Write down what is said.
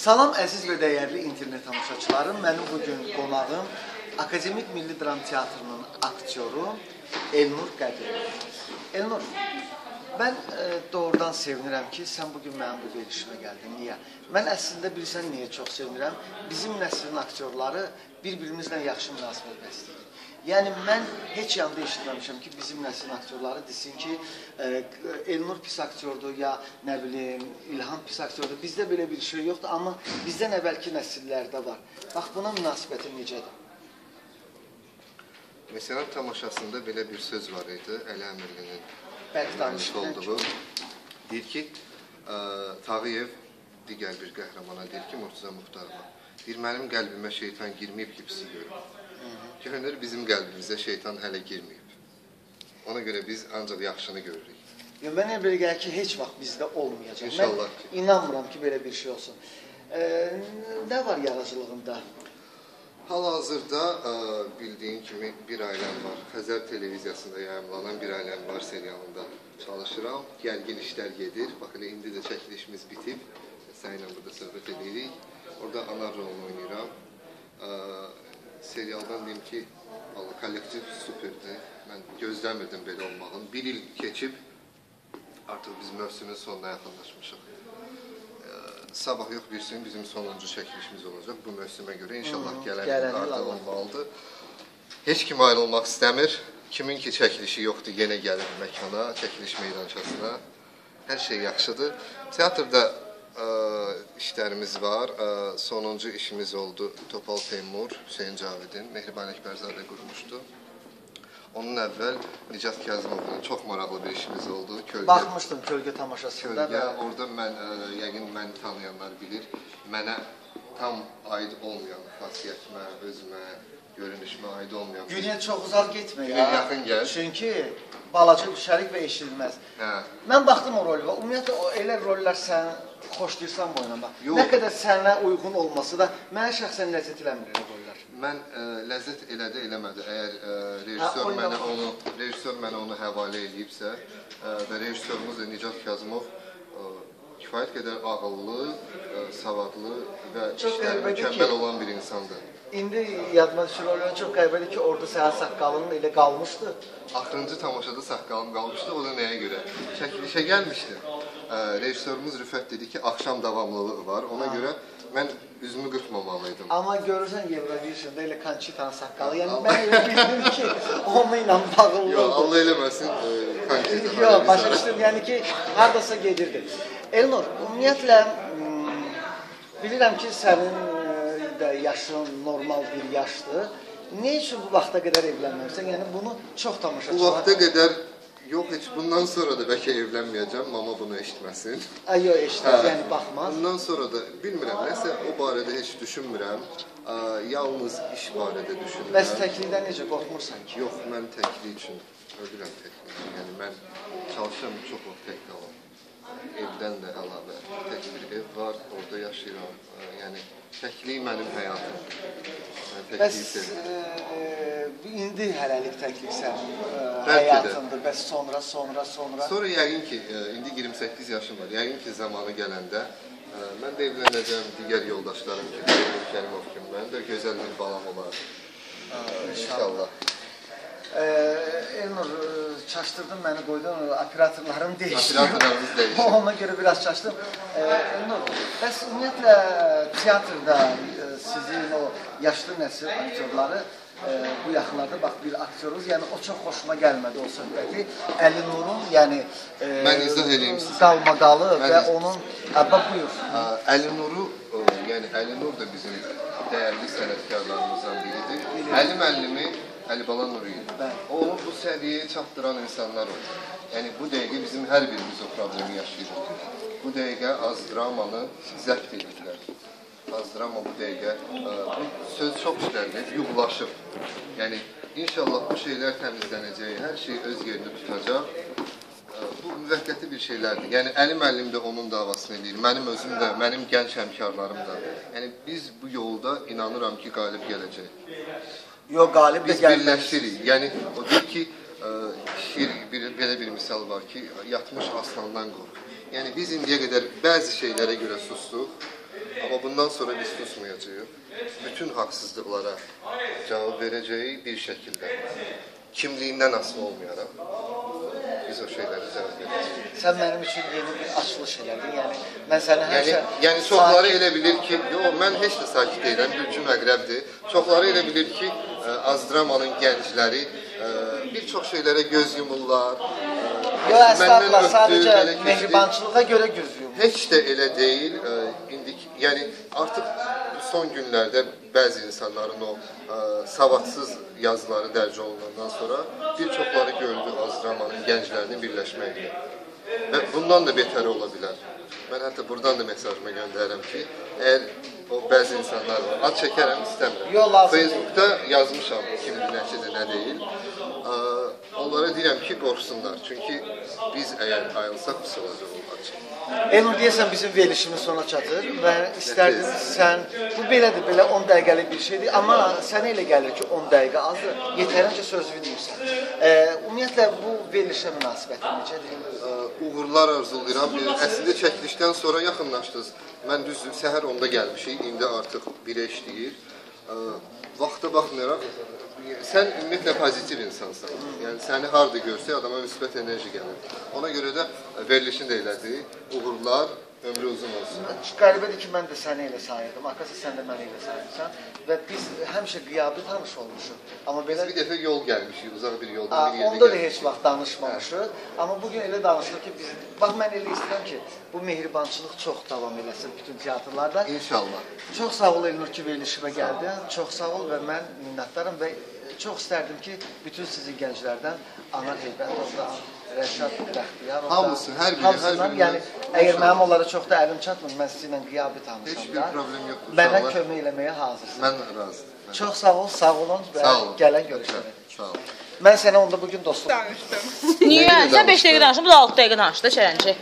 Salam əziz və dəyərli internet tamaşaçılarım. Mənim bugün qonağım Akademik Milli Dram Teatrının aktyoru Elnur Qədirov. Elnur, mən doğrudan sevinirəm ki, sən bugün mənim bu verilişimə gəldin. Niyə? Mən əslində bilirsən niyə çox sevinirəm? Bizim nəslin aktyorları bir-birimizlə yaxşı münasibət bəsləyir. Yəni, mən heç yanda eşitməmişəm ki, bizim nəslin aktyorları desin ki, Elnur pis aktyordur ya, nə bilim, İlham pis aktyordur. Bizdə belə bir şey yoxdur, amma bizdən əvvəlki nəsillərdə var. Bax, buna münasibətin necədir? Mesenat tamaşasında belə bir söz var idi, Əli Əmirlinin müəllif olduğu. Deyir ki, Tağıyev digər bir qəhrəmana deyir ki, Murtuza Muxtarova, deyir, mənim qəlbimə şeytan girməyib ki, pisi görüm. Görünür, bizim qəlbimizə şeytan hələ girməyib. Ona görə biz ancaq yaxşını görürük. Yo, mənə belə gəlir ki, heç vaxt bizdə olmayacaq. İnşallah. Mən inanmıram ki, belə bir şey olsun. Nə var yaradıcılığında? Hal-hazırda bildiyin kimi Bir Ailəm Var. Xəzər televiziyasında yayımlanan Bir Ailəm Var serialında çalışıram. Gərgin işlər gedir. Bax, elə indi də çəkilişimiz bitib. Səninlə burada söhbət edirik. Orada ana rolunu oynayıram. Serialdan deyim ki, kollektiv superdir. Mən gözləmirdim belə olmağın. Bir il keçib, artıq biz mövsümün sonuna yaxınlaşmışıq. Sabah yox, bir gün bizim sonuncu çəkilişimiz olacaq bu mövsümə görə. İnşallah gələn il artıq olmalıdır. Heç kim ayrılmaq istəmir. Kimin ki çəkilişi yoxdur, yenə gəlir məkana, çəkiliş meydançasına. Hər şey yaxşıdır. Teatrda işlərimiz var. Sonuncu işimiz oldu Topal Teymur, Hüseyn Cavidin, Mehriban Əkbərzadə qurmuşdu. Onun əvvəl Nicat Kazımovla çox maraqlı bir işimiz oldu. Kölgə. Baxmışdım Kölgə tamaşasında. Kölgə, orada mən, yəqin məni tanıyanlar bilir, mənə tam aid olmayan xasiyyətimə, özümə, görünüşümə aid olmayan... Günə çox uzaq getmə ya. Günə yaxın gəl. Çünki balaca düşərik və eşidilməz. Hə. Mən baxdım o rolə. Ümumiyyətlə, elə rollər sən xoşlayırsan bu oynamaq. Yox. Nə qədər sənə uyğun olması da mənə şəxsən ləzzət eləmir elə rollər. Mən ləzzət elədi, eləmədi. Əgər rejissor mənə onu həvalə eləyibsə və rejissorumuz da Nicat Kazımov kifayət qədər ağıllı, savadlı və işləri mükəmməl olan bir insandır. İndi yadıma düşür, rolun çox qəribədir ki, orada sənin saqqalın elə qalmışdı. Axırıncı tamaşada saqqalım qalmışdı, o da nəyə görə? Çəkilişə gəlmişdim. Rejissorumuz Rüfət dedi ki, axşam davamlılığı var, ona görə mən üzümü qırpmamalıydım. Amma görürsən Eurovision'da elə Conchita'nın saqqalı, yəni mən elə bildim ki, onunla ilə bağlı oldu. Yox, Allah eləməsin Conchita. Yox, başa düşdüm, yəni ki, haradasa gedirdi. Elnur, ümumiyyətlə, bilirəm ki, sənin də yaşın normal bir yaşdır. Nə üçün bu vaxta qədər evlənməmişsən? Yəni bunu çox tamaşaçılar... Bu vaxta qədər yox, heç bundan sonra da bəlkə evlənməyəcəm, mama bunu eşitməsin. Ay, yox, eşitməz, yəni baxmaz. Bundan sonra da bilmirəm, nəsə o barədə heç düşünmürəm, yalnız iş barədə düşünürəm. Bəs təklikdən necə qorxmursan ki? Yox, mən təklik üçün, ölürəm təklik üçün. Yəni mən çalışıram, çox vaxt tək qalam. Evdən də əlavə tək bir ev var, orada yaşayıram. Yəni təklik mənim həyatımdır. Mən təkliyi sevirəm. Bəs indi hələlik təklik sənin həyatındır. Bəs sonra, sonra, sonra? Sonra yəqin ki, indi 28 yaşım var. Yəqin ki, zamanı gələndə mən də evlənəcəm digər yoldaşlarım kimi, Elnur Kərimov kimi. Mənim də gözəl bir balam olar. İnşallah. Elnur, çaşdırdın məni, qoydun, operatorlarım değişdi. Operatorlarımız değişdi. Ona görə biraz çaşdım. Elnur, bəs ümumiyyətlə teatrda sizin o yaşlı nəsil aktyorları bu yaxınlarda bax bir aktyoruz, yəni o çox xoşuma gəlmədi o söhbəti. Əli Nurun, yəni mən izah eləyim sizə. Qalmaqalı və onun, bax buyur. Əli Nuru, yəni Əli Nur da bizim dəyərli sənətkarlarımızdan biridir. Əli müəllimi Əlibala Nuriyev. Onu bu səviyyəyə çatdıran insanlar olur. Yəni bu dəqiqə bizim hər birimiz o problemi yaşayırıq. Bu dəqiqə az dramanı zəbt edirlər. Az drama bu dəqiqə, bu söz çox işlənir, yuğlaşıb. Yəni inşallah bu şeylər təmizlənəcək, hər şey öz yerini tutacaq. Bu müvəqqəti bir şeylərdir. Yəni Əli müəllim də onun davasını eləyir, mənim özüm də, mənim gənc həmkarlarım da. Yəni biz bu yolda inanıram ki, qalib gələcək. Yox, qalib də Biz birləşirik. Yəni, o deyir ki, şiir, belə bir misal var ki, yatmış aslandan qorx. Yəni, biz indiyə qədər bəzi şeylərə görə sustuq, amma Amma bundan sonra biz susmayacağıq. Bütün haqsızlıqlara cavab verəcəyik bir şəkildə. Kimliyindən asılı olmayaraq biz o şeylərə cavab verəcəyik. Sən mənim üçün yeni bir açılış elədin. Yəni mən səni həmişə Yəni çoxları elə bilir ki, yox mən heç də sakit deyiləm, bürcüm əqrəbdir. Çoxları elə bilir ki, Azdramanın gəncləri bir çox şeylərə göz yumurlar. Yox, əstəğfurullah, sadəcə mehribançılığa görə göz yumur. Heç də elə deyil. İndiki, yəni artıq son günlərdə bəzi insanların o savadsız yazıları dərc olunandan sonra bir çoxları gördü Azdramanın gənclərinin birləşməyini. Və bundan da betəri ola bilər. Mən hətta buradan da mesajımı göndərirəm ki, əgər o bəzi insanlar var, ad çəkərəm, istəmirəm. Yox, lazım. Facebookda yazmışam kimdir, nəçidir, nə deyil. Onlara deyirəm ki, qorxsunlar. Çünki biz əgər ayrılsaq, pis olacaq onlar üçün. Elnur, deyəsən bizim verilişimiz sona çatır və istərdim sən, bu belədir, belə 10 dəqiqəlik bir şeydir, amma sənə elə gəlir ki, 10 dəqiqə azdır, yetərincə sözünü deyirsən. Ümumiyyətlə, bu verilişə münasibətin necədir? Uğurlar arzulayıram. Əslində, çəkilişdən sonra yaxınlaşdınız. Mən düzdür, səhər 10-da gəlmişik, indi artıq 1-ə işləyir. Vaxta baxmayaraq, sən ümumiyyətlə pozitiv insansan. Yəni, səni harada görsək, adama müsbət enerji gəlir. Ona görə də verilişin də elədi. Uğurlar, ömrü uzun olsun. Qəribədir ki, mən də səni elə sayırdım. Arkası sən də məni elə sayırsan. Və biz həmişə qiyabi tanış olmuşuq. Amma belə... Biz bir dəfə yol gəlmişik, uzaq bir yoldan bir yerdə Onda da gəlmişik. heç vaxt danışmamışıq. Amma bugün elə danışdıq ki, biz... Bax, mən elə istəyirəm ki, bu mehribançılıq çox davam eləsin bütün teatrlarda. İnşallah. Çox sağ ol Elnur ki, verilişimə gəldin. Çox sağ ol və mən minnətdaram və çox istərdim ki, bütün sizin gənclərdən Anar Heybətovdan, Rəşad Bəxtiyarovdan, Hamısı, hər biri, hamısından, hər biri. Yəni, əgər mənim onlara çox da əlim çatmır, mən sizinlə qiyabi tanışam Heç bir da, problem yoxdur. Mənə kömək eləməyə hazırsın. Mən razıyam. Çox sağ ol, sağ olun və gələn görüşərək. Sağ olun. Mən sənə onda bugün dostum. Danışdım. Niyə? Sən 5 dəqiqə danışdın, bu da 6 dəqiqə danışdı, çərənci.